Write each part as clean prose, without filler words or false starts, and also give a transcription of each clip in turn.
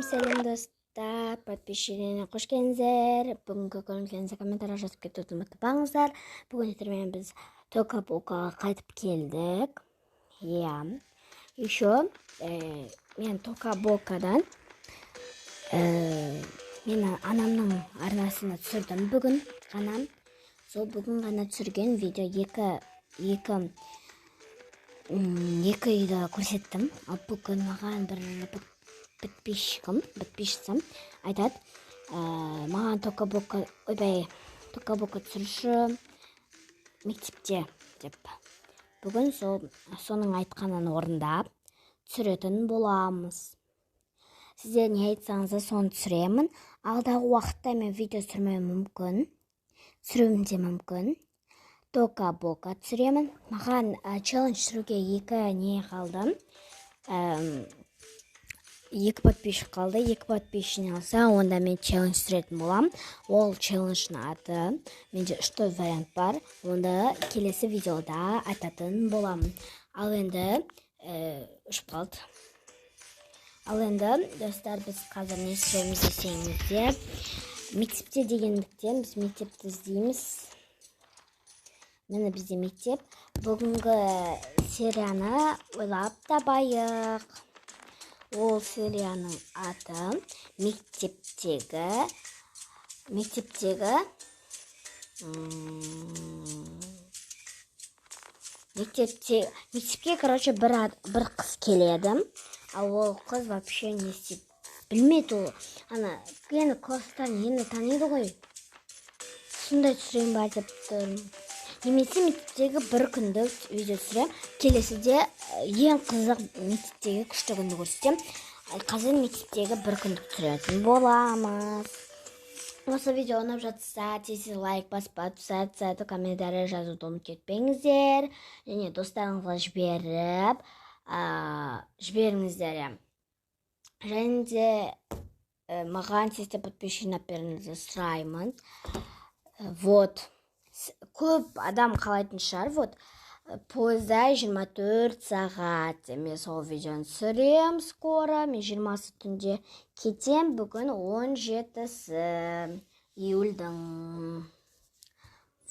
Сәлем, достар, подписчиктеріне қош келдіңіздер! Бүгінгі көңілдеріңізді комментарий жазып кетуді ұмытпаңыздар. Бүгін ертемен біз Тока Бокаға қайтып келдік. Иә, еще мен Тока Бокадан мен анамның арнасына түсірдім бүгін ғана. Сол бүгін ғана түсірген видео екі үйді көрсеттім. Ал бүгін маған бір подписчигім, подписчицам айтады, маған Тока Бока, ойбай, Тока Бока түсірші мектепте деп. Бүгін сол соның айтқанын орындап түсіретін боламыз. Сіздер не айтсаңыз да, соны түсіремін. Алдағы уақытта мен видео түсірмеуім мүмкін, түсіруім де мүмкін. Тока Бока түсіремін. Маған челлендж түсіруге екі не қалды, екі подписчик қалды. Екі подписчик алса, онда мен челлендж түсіретін боламын. Ол челлендждің аты, менде үш төрт вариант бар, онда келесі видеода айтатын боламын. Ал енді ұшып қалды. Ал енді, достар, біз қазір не түсіреміз десеңіздер, мектепте дегендіктен, біз мектепті іздейміз. Міне, бізде мектеп. Бүгінгі серияны ойлап табайық. Ол серияның аты мектептегі мектепте, мектепке, короче, бір қыз келеді. Ал ол қыз вообще не істеп білмейді. Ол ана енді класстан енді таниды ғой. Сондай түсіремін ба деп тұрмын немесе мектептегі бір күндік видео түсіремін. Келесіде ең қызық мектептегі күшті күнді көрсетемін. Ал қазір мектептегі бір күндік түсіретін боламыз. Осы видео ұнап жатса, тез лайк басып, подписаться, комментарий жазуды ұмытып кетпеңіздер және достарыңызға жіберіп жіберіңіздер, иә. Және де маған тез подписчик жинап беруіңізді сұраймын. Вот көп адам қалайтын шығар. Вот пойызда 24 сағат, мен сол видеоны түсіремін скоро. Мен 20-сы түнде кетем, бүгін 17-сі июльдің.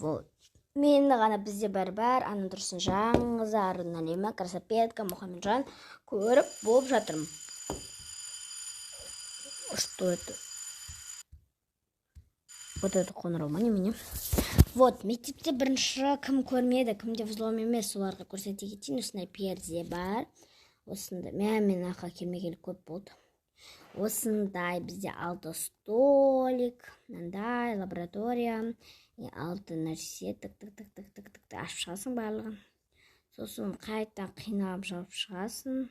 Вот мен ғана, бізде бәрі бар. Ана Тұрсынжан қызы, Арун Налима, Красопетка, Мұхамеджан көріп болып жатырмын. Что это? Вот это қоңырау ма, немене? Вот мектепте бірінші кім көрмеді, кімде взлом емес, соларға көрсете кетейін. Осындай перде бар, осындай. Мен аққа келмегелі көп болды. Осындай бізде алты столик, мынандай лаборатория и алты нәрсе. Тік, тік, тік, тік, тік, тік, ашып шығасың барлығын, сосын қайтадан қиналып жауып шығасың.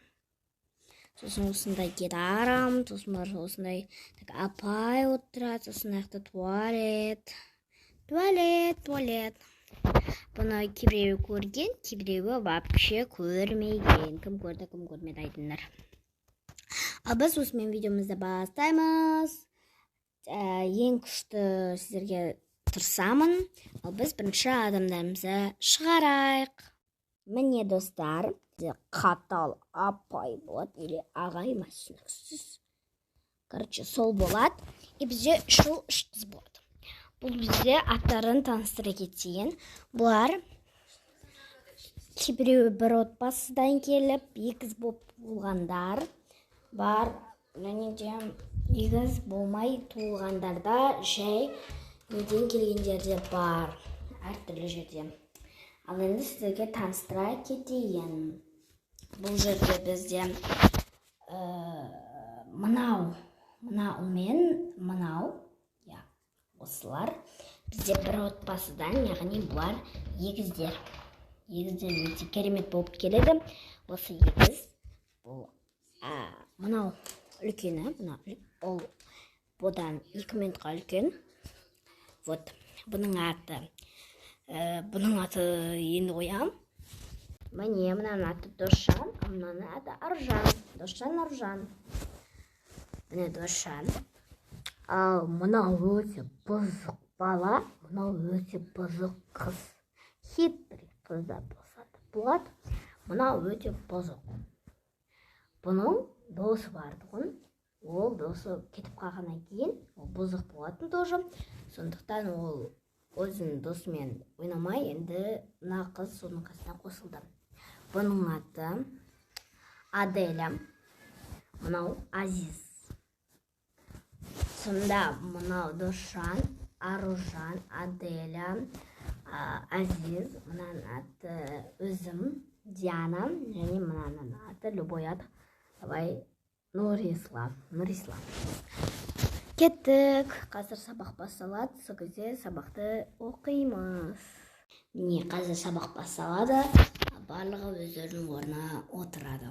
Сосын осындай гитара, сосын барып осындай, так, апай отырады. Сосын мына жақта туалет, туалет, туалет. Бұны кейбіреуі көрген, кейбіреуі вообще көрмеген. Кім көрді, кім көрмеді, айтыңдар. Ал біз осымен видеомызды бастаймыз. Ең күшті сіздерге тырысамын. Ал біз бірінші адамдарымызды шығарайық. Міне, достар, бізде қатал апай болады или ағай ма, түсініксіз, короче, сол болады. И бізде үш ұл, үш қыз болады. Бұл бізде аттарын таныстыра кетейін. Бұлар кейбіреуі бір отбасыдан келіп, егіз болып туылғандар бар және де егіз болмай туылғандар да, жай неден келгендер де бар, әртүрлі жерден. Ал енді сіздерге таныстыра кетейін. Бұл жерде бізде мынау, мынау мен мынау, иә, осылар бізде бір отбасыдан, яғни бұлар егіздер. Егіздер өте керемет болып келеді. Осы егіз бұл, мынау үлкені, мына ол бұдан 2 минутқа үлкен. Вот бұның аты, бұның аты енді қоямын. Міне, мынаның аты Досжан, ал мынаның аты Аржан. Досжан, Аржан. Міне, Досжан. Ал мынау өте бұзық бала, мынау өте бұзық қыз. Хитрый қыздар болса да болады. Мынау өте бұзық. Бұның досы бар тұғын. Ол досы кетіп қалғаннан кейін ол бұзық болатын тоже. Сондықтан ол өзінің досымен ойнамай, енді мына қыз соның қасына қосылды. Бұның аты Аделя, мынау Азиз. Сонда мынау Досжан, Аружан, Аделя, Азиз, мынаның аты өзім, Диана, және мынаның аты любой ат, давай Нұрислам, Нұрислам. Кеттік, қазір сабақ басталады, сол кезде сабақты оқимыз. Міне, қазір сабақ басталады, барлығы өздерінің орнына отырады.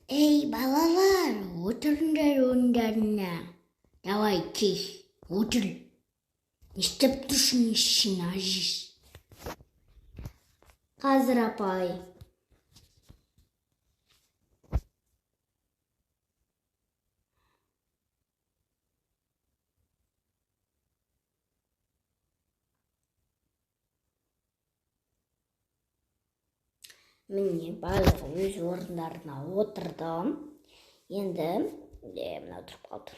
Ей, балалар, отырыңдар орындарына. Давай, кеш, отыр. Не істеп тұрсың сен, Азиз? Қазір, апай. Міне, барлығы өз орындарына отырды. Енді мынау тұрып қалды.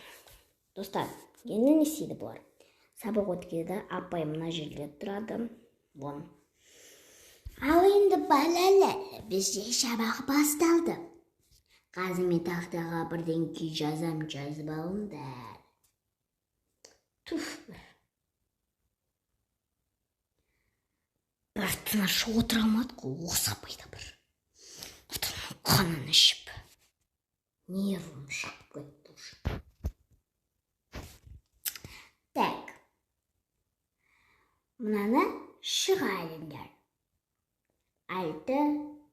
Достар, енді не істейді бұлар? Сабақ өткенде апай мына жерде тұрады. Вон. Ал енді балалар, бізде сабақ басталды. Қазір мен тақтаға бірдеңке жазам, жазып алыңдар. Туф, бір. Бір тыныш отыра алмадық қой, осы апай да бір. Құтының қанын ішіп. Нервім шығып кетті уже. Так. Мынаны шығарыңдар. 6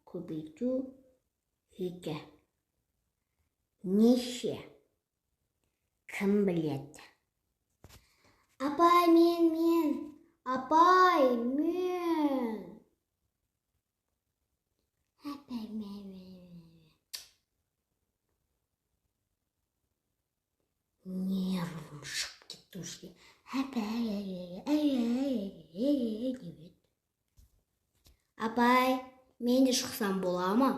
көбейту 2. Неше? Кім біледі? Апай, мен. Апай, мен. Апай, мен. Нервім шығып кетті уже. Апай, мен де шықсам бола ма?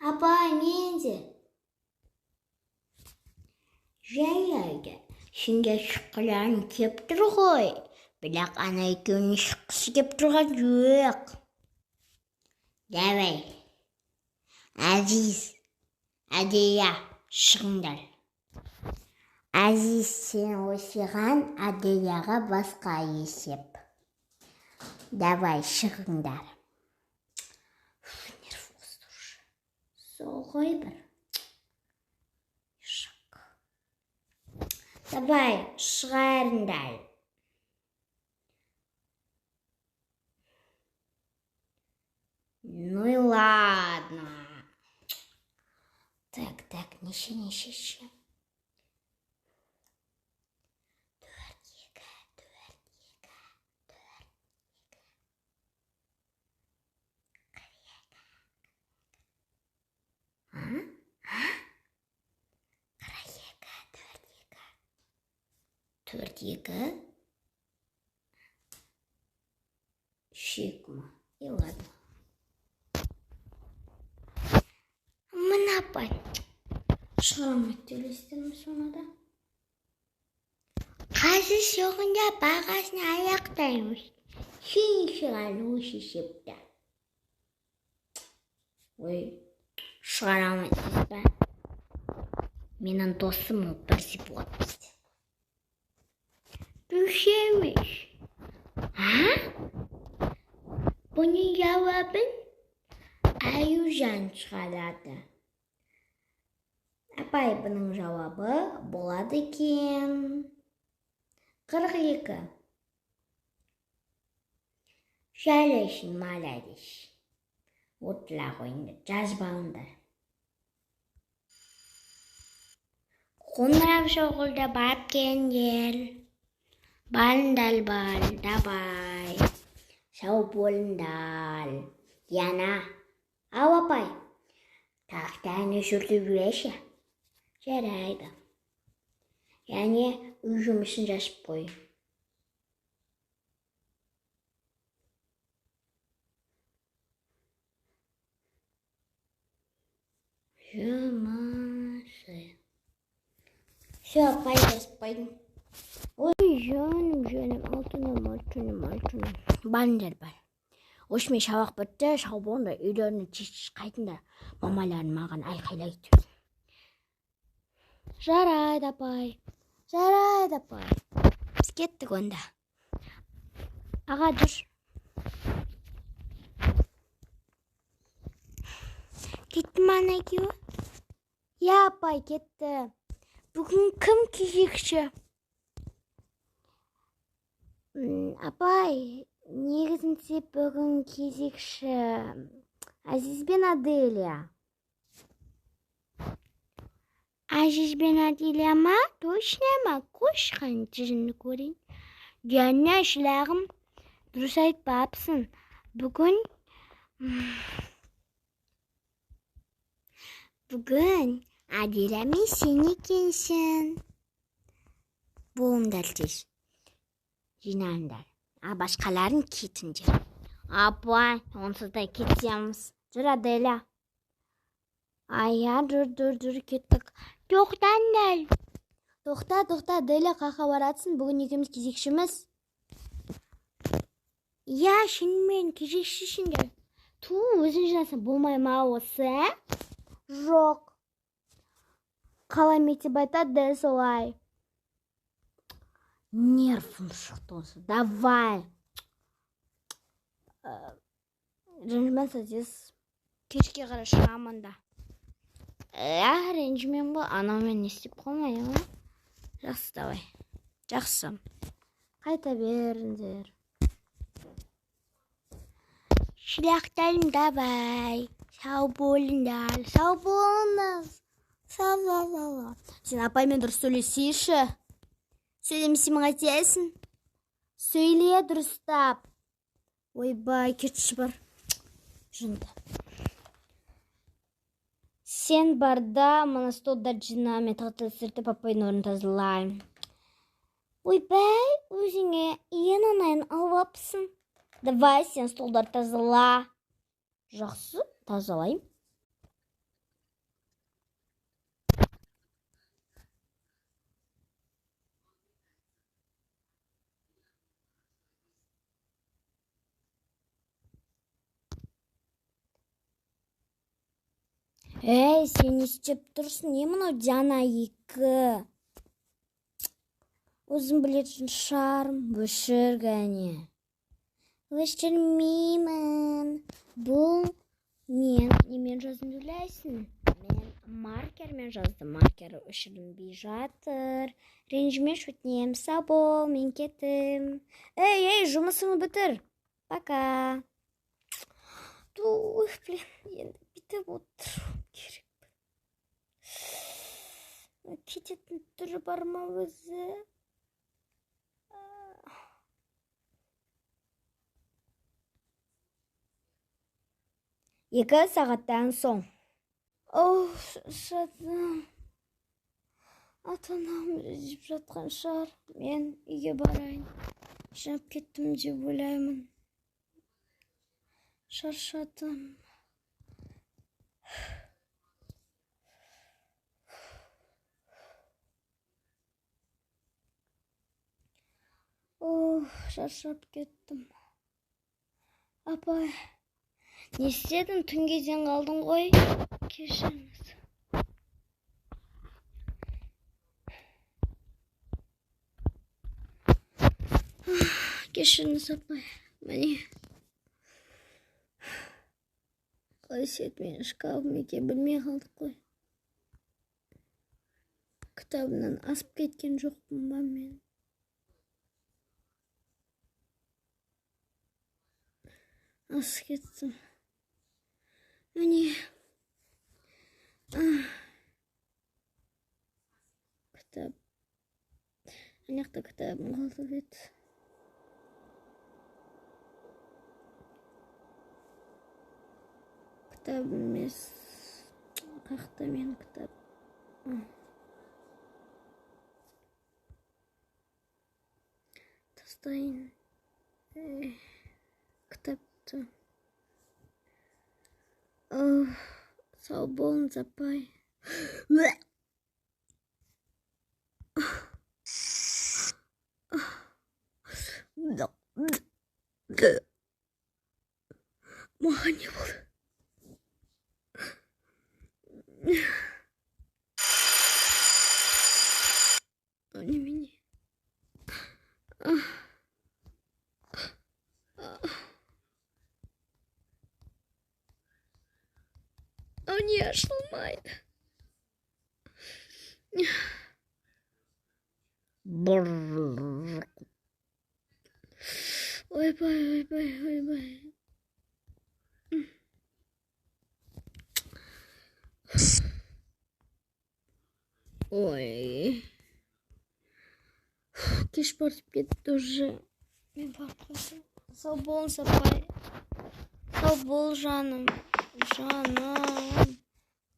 Апай, мен де. Жарайды, сендер шыққыларың кеп тұр ғой. Бірақ ана екеуінің шыққысы кеп тұрған жоқ. Давай, Азиз, Аделя, шығыңдар. Азиз, сен осыған, Аделяға басқа есеп. Давай, шығыңдар. Нерв қосты уже. Сол ғой бір. Шық. Давай, шығарыңдар. Ну и ладно. Так, так, неше, неше, неше. 4, 2, 4, 2, 4, 2. А? 42, 4, 2. 4, 2. 3 ма? И ладно. Мына апай. Шығара алмайды деп ме соны да? Қазір соғында бағасын аяқтаймыз. Сен шығар осы есепті. Ой, шығара алмайсыз ба? Менің досым ол бірсе болады бізде. Дұрыс емес. А? Бұның жауабын Аюжан шығарады. Апай, бұның жауабы болады екен. 42. Жарайсың, молодец. Отыра қойыңдар, жазып алыңдар. Қоңырау соғылды, барып келіңдер. Барыңдар, бар, давай. Сау болыңдар. Диана, ау апай. Тақтаны сүртіп жіберші. Жарайды. Және үй жұмысын жазып қой. Жұмысы. Все, апай, жазып қойдым. Ой, жаным, жаным, алтыным, алтыным, алтыным. Барыңдар, бар. Осымен сабақ бітті, сау болыңдар, үйлеріне тез қайтыңдар. Мамаларың маған айқайлайды. Жарайды, апай. Жарайды, апай. Біз кеттік онда. Аға, жүр. Кетті ме ана екеуі? Иә, апай, кетті. Бүгін кім кезекші? Апай, негізінде бүгін кезекші Әзиз бен Аделия. Әзиз бен Аделия ма? Точно ма? Қойшы, тізімді көрейін. Диана, шылағым, дұрыс айтпапсың. Бүгін Аделя мен сен екенсің. Болыңдар тез. Жинаңдар. А басқаларын кетіңдер. Апай, онсыз да кетеміз. Жүр, Аделя. Ая, жүр, жүр, жүр, кеттік. Тоқтаңдар. Тоқта, тоқта, Аделя, қақа баратсың? Бүгін екеуміз кезекшіміз. Иә, шынымен кезекшісіңдер. Ту, өзің жинасаң болмай ма осы, ә? Жоқ. Қалай мектеп айтады, дәл солай. Нервім шықты осы. Давай. Ренжіме, сіз. Кешке қарай шығамын да. Ренжімем ғой. Анаумен не істеп қалмай, а? Жақсы, давай. Жақсы. Қайта беріңдер. Шылақтарым, давай. Сау болыңдар. Сау болыңыз. Сау, сау, сау. Сен апаймен дұрыс сөйлесейші. Сөйлемесең қайтесің? Сөйле дұрыстап. Ойбай, кетші бар. Жынды. Сен барда мына столдар жина, мен тақтарды сүртіп апайдың орнын тазалаймын. Ойбай, өзіңе ең оңайын алып алыпсың. Давай сен столдар тазала. Жақсы, тазалаймын. Ей, сен не істеп тұрсың? Не мынау Диана 2? Өзің білетін шығармын. Өшір кәне. Өшірмеймін. Бұл мен немен жаздым деп ойлайсың? Мен маркермен жаздым. Маркер өшірілмей жатыр. Ренжімеші, өтінемін. Сау бол, мен кеттім. Ей, ей, жұмысыңды бітір. Пока. Тух, блин, енді бүйтіп отыруым керек. Кететін түрі бар ма өзі? 2 сағаттан соң. Оу, шаршадым. Ата-анам ренжіп жатқан шығар. Мен үйге барайын. Жинап кеттім деп ойлаймын. Шаршадым. Оу, шаршап кеттім. Апай, не істедің? Түнге дейін қалдың ғой. Кешіріңіз. Кешіріңіз, апай. Міне. Қасиет менің шкафым екенін білмей қалдық қой. Кітабымнан асып кеткен жоқпын ба мен? Асып кеттім. Міне. Кітап. Ана жақта кітабым қалып еді. Кітап емес. Қақта менің кітап. Тастайын. Кітапты. Сау болыңыз, апай. Маған не болды? Немене? Не ашылмайды. Ойбай, ойбай, ойбай. Ой. Кеш батып кетті уже. Мен барып қойсам. Сау болыңыз, апай. Сау бол, жаным. Жаным.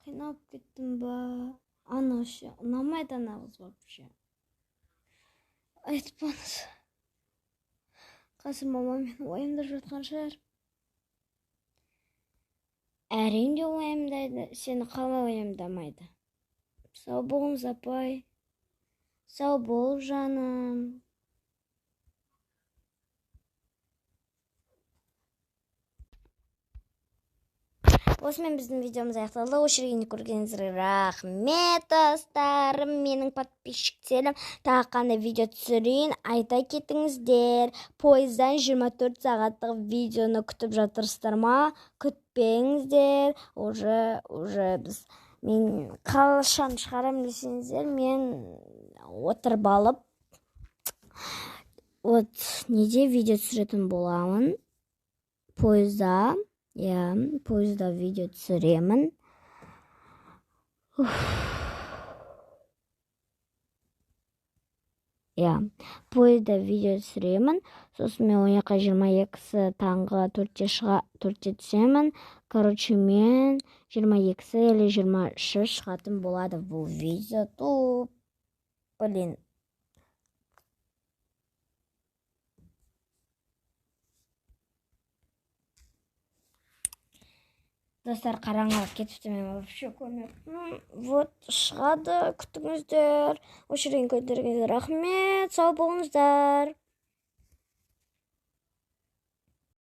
Қиналып кеттім ба? Ана ше, ұнамайды ана қыз вообще. Айтпаңыз. Қазір мамам мені уайымдап жатқан шығар. Әрине уайымдайды. Сені қалай уайымдамайды? Сау болыңыз, апай. Сау бол, жаным. Осымен біздің видеомыз аяқталды. Осы жерге көргеніңізге рахмет, достарым, менің подписчиктерім. Тағы қандай видео түсірейін, айта кетіңіздер. Пойыздан 24 сағаттық видеоны күтіп жатырсыздар ма? Күтпеңіздер. Уже біз мен қашан шығарам десеңіздер, мен отырып алып вот неде видео түсіретін боламын. Пойызда. Иә, пойызда видео түсіремін. Иә, пойызда видео түсіремін. Сосын мен он жаққа 22-сі таңғы 4-те шыға, 4-те түсемін. Короче, мен 22-сі или 23-і шығатын болады бұл видео. Туп. Блин. Достар, қараңғылық кетіпті, мен вообще көрмеппін. Вот, шығады, күтіңіздер. Осы жерден көргеніңізге рахмет. Сау болыңыздар.